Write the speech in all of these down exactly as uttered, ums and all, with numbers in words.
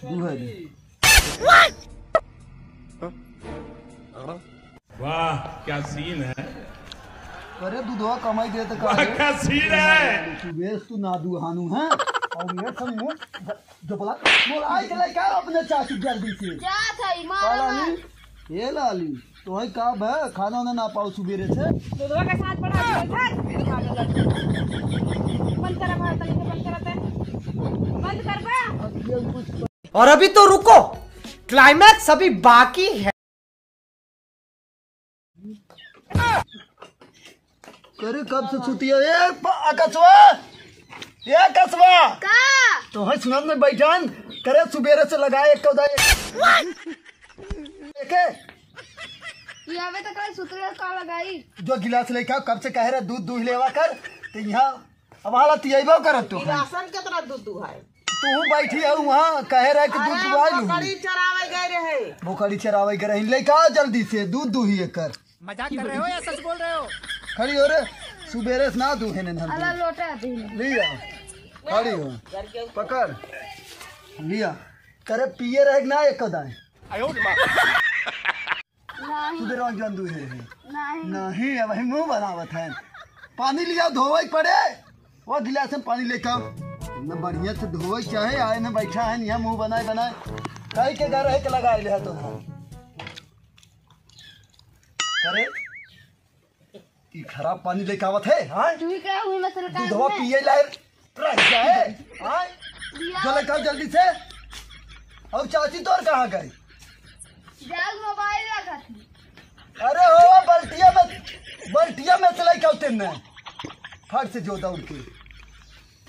दूहे दे। वाह, क्या सीन है। अरे, दूधवा कमाई देत का वाह, है? क्या सीन है। तू बेस, तू ना दुहानू है। और ये सब मुंह जो बोला, बोला, आई चले का अपने चाची जल्दी से। जा था, ई मार, काला मार। ली, ये लाली, तोहई का बा, खाना वाना ना पाऊ सुबेरे से? दूधवा के साथ बड़ा बैठा, पागल लड़की। बंद करा, बाहर तनी से बंद करा ते। बंद कर बा। अब ये कुछ और अभी तो रुको, climax अभी बाकी है। करे कब से सुती है? ए, प-, आ, कसवा! ए, कसवा! का? तोहई सुनत नहीं बैठन, करे सुबेरे से लगाए एक कौदा एक। एके? ये आवे तो कल सुतले का लगाई? जो गिलास लेके आओ, कब से कहे रहे दूध दूध लेवा कर, तो यहाँ अब हालत यही करत तो है। गिलासन कितना दूध दूध है? तू बैठी है वहाँ, कहे रहे कि दूध अरे, दुहाई लूँ। बोकड़ी चरावे गए रहे। बोकड़ी चरावे गए रहे, लेके आ जल्दी से, दूध दूही एकर। मजाक कर रहे हो या सच बोल रहे हो? खड़ी हो रे, सुबेरे से ना दूहे ने हम अला दूध। लोटा दी। लिया, खड़ी हो, पकड़, लिया। करे पिए रहे कि ना एक दाएं? नहीं। सुबेरे में जौन दूहे रहे। नहीं। नहीं, अब हम मुंह बनावत हैं। पानी लिया, धोवे के पड़े। वो गिलास में पानी लेके आओ। इतना बढ़िया से धोवे के चाहे, आए ना बैठा है, यहाँ मुंह बनाए बनाए। काहे के घर है के लगा ले है तो। करे, ई खराब पानी लेके आवत है, हाँ? तू ही क्या हुई मसल का दूधवा में? पिए लाए रह जाए, हाँ? लिया। चले कल जल्दी से। और चाची तोर कहाँ गई? जाओ मोबाइल रखा थी। अरे हो, बल्टिया में, बल्टिया में से लेके आओ तेने। फट से जो दौड़ के।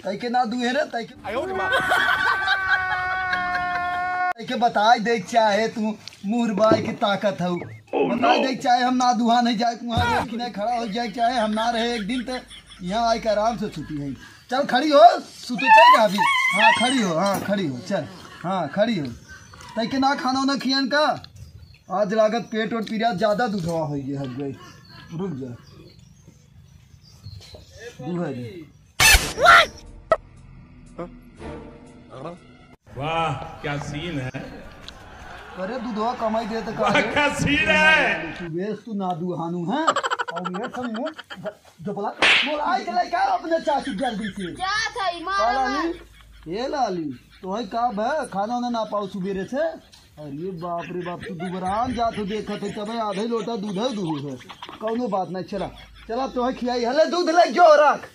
तैके ना दुहे रे, तैके। आयो रे माँ। तैके बताई दे चाहे तू मुहरबाई की ताकत हऊ। बताई दे चाहे हम ना दुहा नहीं जाए, वहाँ रोड किनारे खड़ा हो जाए, चाहे हम ना रहे एक दिन, तो यहाँ आए के आराम से सुती है। चल खड़ी हो, सुतते जा अभी। हाँ, खड़ी हो, हाँ, खड़ी हो, चल। हाँ, खड़ी हो। तैके ना खाना वाना खियन का? आज लागत पेट वोट पीरा, ज्यादा दूधवा हो गया है, गई। रुक जा। दूध है जी। वाह, क्या सीन है। अरे दूधवा कमाई देत का वाह, है? क्या सीन है। तू बेस, तू ना दुहानू है। और ये सब मुंह जो बोला, बोला, आई चले का अपने चाची जल्दी से। जा था, ई मार, काला मार। ली, ये लाली, तोहई का बा, खाना वाना ना पाऊ सुबेरे से? अरे बाप रे बाप, तू दुबरान जात हो, देखत है, तबे आधे लोटा दूध है, दूध है। कौनो बात नहीं, चला, चला, तोहई खियाई, हले दूध ले जो रख।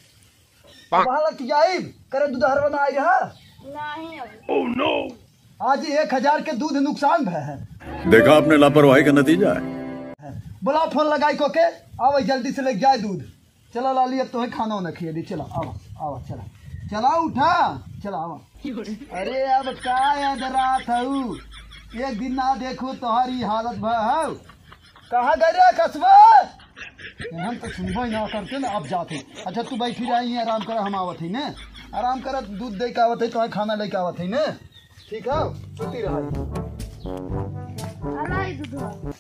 बाहर लग जाइब, करे दूध हरवा ना आई रहा। नहीं अब। आज एक हजार के दूध नुकसान भय है। देखा आपने लापरवाही का नतीजा है। बोला फोन लगाई को के, आवे जल्दी से ले जाए दूध। चला लाली, अब तोहे खाना वाना खिया दी। चला, आवा, आवा, चला। चला, उठा, चला, आवा। अरे, अब का याद रात हऊ? एक दिन ना देखो, तोहारी हालत भा हऊ। कहाँ गए रे कसबा? हम तो सुनबो ही ना करते ना, अब जाते। अच्छा, तू बैठी रही, आराम कर, हम आवत ही ने। आराम कर, दूध दे के आवत है, तोहे खाना लेके आवत है ने। ठीक है, सुती रहा। अरे, दूध।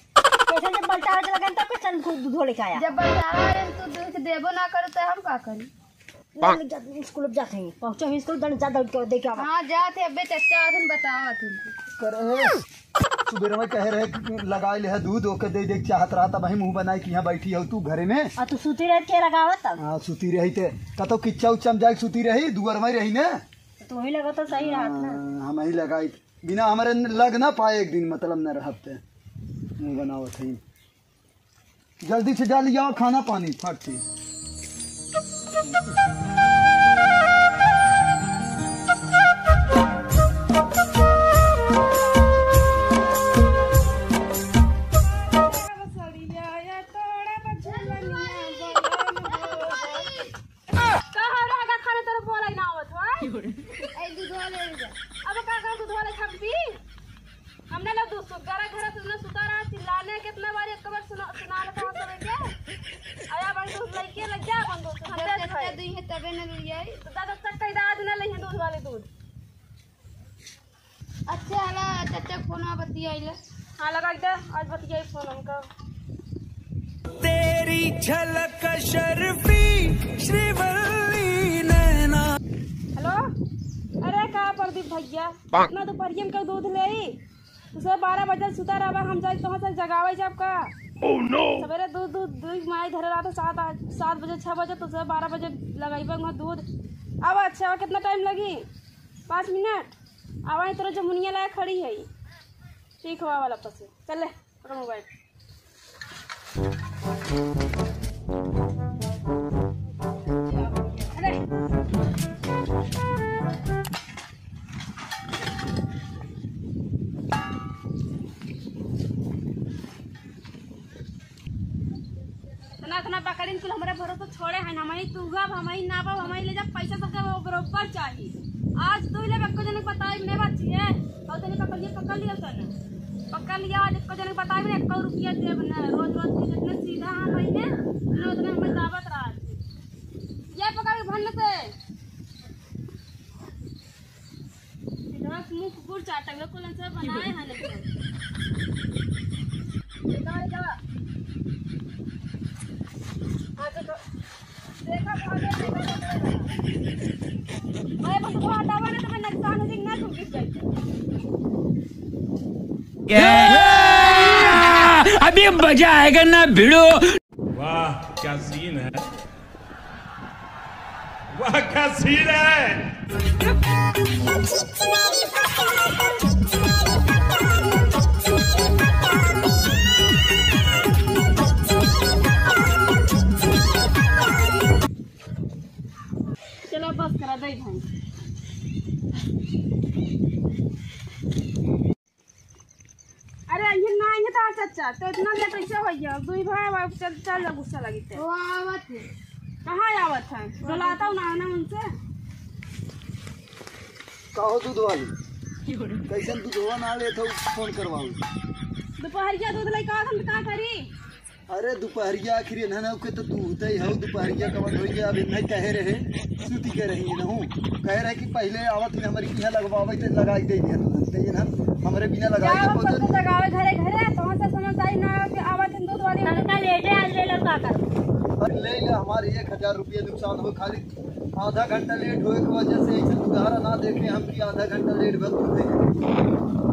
कैसे जब बलटावे के लगन तब कैसे दूध, दूध लेके आया? जब बलटावे रहे तो दूध देबो ना करो तो हम का करी? ले, ले, जा, स्कूल अब जाते हैं। पहुँचो ही स्कूल, दन जा दौड़ के दे के आवा। हाँ, जाते अबे चच्चा आथन बतावा तुमको। करे, सुबेरे में कहे रहे कि लगाए ले है दूध, ओके दे दे चाहत रहा, तब ही मुँह बनाए कि यहाँ बैठी हो तू घरे में। आ तू सूती रह के लगावत तब? हाँ, सूती रही थे। कतो किच्चा उच्चा में जाए सूती रही, दुआर में रही ने। तो वही लगा तो सही रहत ना। हाँ, हम ही लगाई। बिना हमारे न-, लग ना पाए एक दिन, मतलब न रहते। मुँह बनावत है। जल्दी से जा लिया खाना पानी, फट से। का हो रहा है? खाने तरफ बोला ही ना आवत हो, हैं? ए, दूधवा ले जा। अब का कर दूधवा ले खा पी? हमने लो दूध सुत, गरा घर सुनने सुता रहा, चिल्लाने कितना बार, एक बार सुना, सुना लेता हूँ समय के। अरे, अब दूध लेके लग जा, अपन दूध, हम जब दे तक दे। दी है, तबे न ले आई। तो दादा तक कई दाद न ले दूध वाले दूध। अच्छा, हला, चाचा, फोन बतियाइला। हाँ, लगा दे, आज बतियाई फोन हमका। तेरी झलक शर्फी श्रीवल्ली नैना। हेलो, अरे का प्रदीप भैया, इतना दोपहरिया में केउ दूध लेई? तू सब बारह बजे सुता रहबा, हम जाई तोहसे जगावे जाब का? Oh no! सबेरे दूध, दूध, दूध माई धरे रहत है, सात, सात बजे, छह बजे, तू सब बारह बजे लगइबा वहाँ दूध। अब अच्छा, अब कितना टाइम लगी? पाँच मिनट। अब आई तोरा जमुनिया लाए खड़ी है। ठीक हो, वाला पसे। चल ले। पकड़ मोबाइल। अरे। इतना, इतना बकरिन कुल हमरे भरोसे छोड़े हैं, हमही तूहब, हमही नापब, हमही ले जाब, पैसा सबके वो बरोबर चाही। आज तू ले एको जने के बताई में बात है, और तनी पकड़ लिया, पकड़ लिया सन, पकड़ लिया। आज एको जने के बताई में एको रुपया देब ना, रोज रोज की जितने सीधा हम आइने, उतना उतना हमें दावत रहा। ये पकड़ के भन्न से। इतना मुंह कुकुर चाटक लोग कुल से बनाए हैं लेकिन। इधर जा। आगे तो देखा, आगे देखा, आगे देखा। भाई, बस वो हटावा ना तो मैं नुकसान हो जाएगा, ना तू गिर जाएगा। अभी मजा आएगा ना भिड़ो। वाह, क्या सीन है। वाह, क्या सीन है। चलो, बस करा दे भाई। अरे, ये ना, ये तो चाचा, तो इतना लेट कैसे हो गया? दुई भाई, अब चल, चल जा, गुस्सा लगी ते। वो आवत है। कहाँ आवत है? बुलाता हूँ ना, ना उनसे। का हो दूध वाली? कैसन दूधवा ना लेत हो, फोन करवाऊ। दोपहरिया दूध लेके आवत हम, तो का करी? अरे, दुपहरिया आखिर इन्हन के तो दूहते ही हऊ, दुपहरिया कवन होई गया, अब इन्हें कहे रहे, सूती के रही इनहू। कहे रहे कि पहिले आवत ही हमरे किहाँ लगवावे, तो लगाई दे दिया दूध, तो इन्हन हमरे बिना लगाई जाओ, के पौधे सबके जगावे घरे घरे, तोहन से समझदारी ना हो कि आवत ही दूध वाली। तनका लेटे आ ले लो का कर। अरे, ले ले, हमारे एक हजार रुपये नुकसान हो, खाली आधा घंटा लेट होए के वजह से ऐसे दुधारा ना देखे हम कि आधा घंटा लेट भर दूध दे।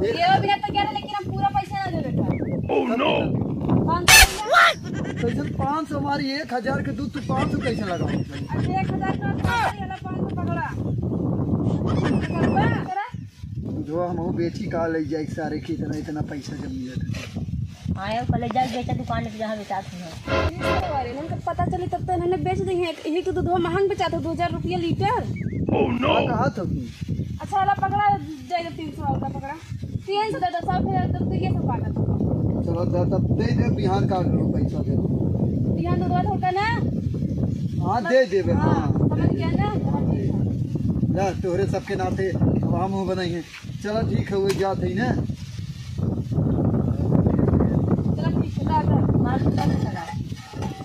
ये बिना तो कह रहे, लेकिन हम पूरा पैसा ना दे बेटा। Oh no! पाँच सौ रुपया। कैसे पाँच सौ? हमारी एक हजार के दूध तू पाँच सौ कैसे लगाओ? अरे एक हजार का तो ये वाला पाँच सौ पकड़ा। पकड़बा? दूधवा हम बेची का ले जाए सारे के इतना, इतना पैसा जब मिलत है। हाँ, ये पहले जाए बेचा दुकान पे जहाँ बेचात है। ये सब वाले, इनका पता चली तब तो इन्होंने बेच देंगे। यही तो दूधवा महंग बेचात है, दो हजार रुपया लीटर। Oh no! हाँ, कहा था तू? अच्छा वाला पकड़ा, जाएगा तीन सौ वाला पकड़ा। तीन सौ दे दो, सौ फिर तब तो ये सब बांटा था। चलो, दे, तब दे दे, बिहान का लो पैसा दे। बिहान दूधवा थोड़ा ना? हाँ, दे देबे, हाँ, हाँ। समझ गया ना? हाँ, ठीक है। ला, तोहरे सबके नाते अब हम हो बनाई हैं। चला ठीक है, वो जात है ना। चला ठीक है, ला, ला, मार के ला, ला।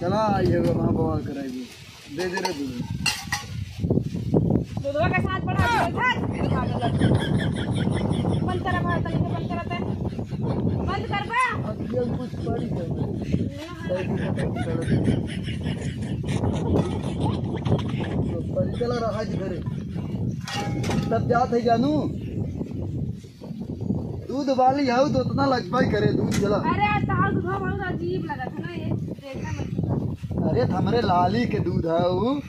चला, ये वो वहाँ बवाल कराई भी। दे दे रे दूध। दूधवा के साथ बड़ा दूध है। बंद करा भाई, तनी से बंद करा ते। बंद कर बा। अब ये कुछ पड़ी है। पड़ी चला रहा है घरे। तब जात है जानू। दूध वाली हऊ तो उतना लगबा ही करे, दूध चला। अरे, आज तहार दूध बहुत अजीब लगत है ना, ये देखा मत। अरे, त हमरे लाली के दूध है ऊ,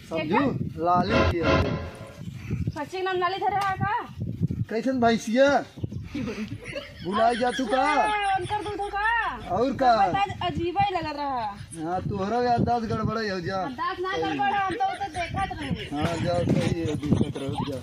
समझू? देखा? लाली के है। सच्ची नाम लाली धरे है का? कैसन भैंसिया? भुलाई जा तू का? अरे, उनकर दूध हो का? और का? पता अजीब ही लगत रहा। हाँ, तोहरा याददाश्त गड़बड़ हो जा। याददाश्त ना गड़बड़ है, हम तो उसे देखत रहे। हाँ, जा, सही है, देखत रहो, जा।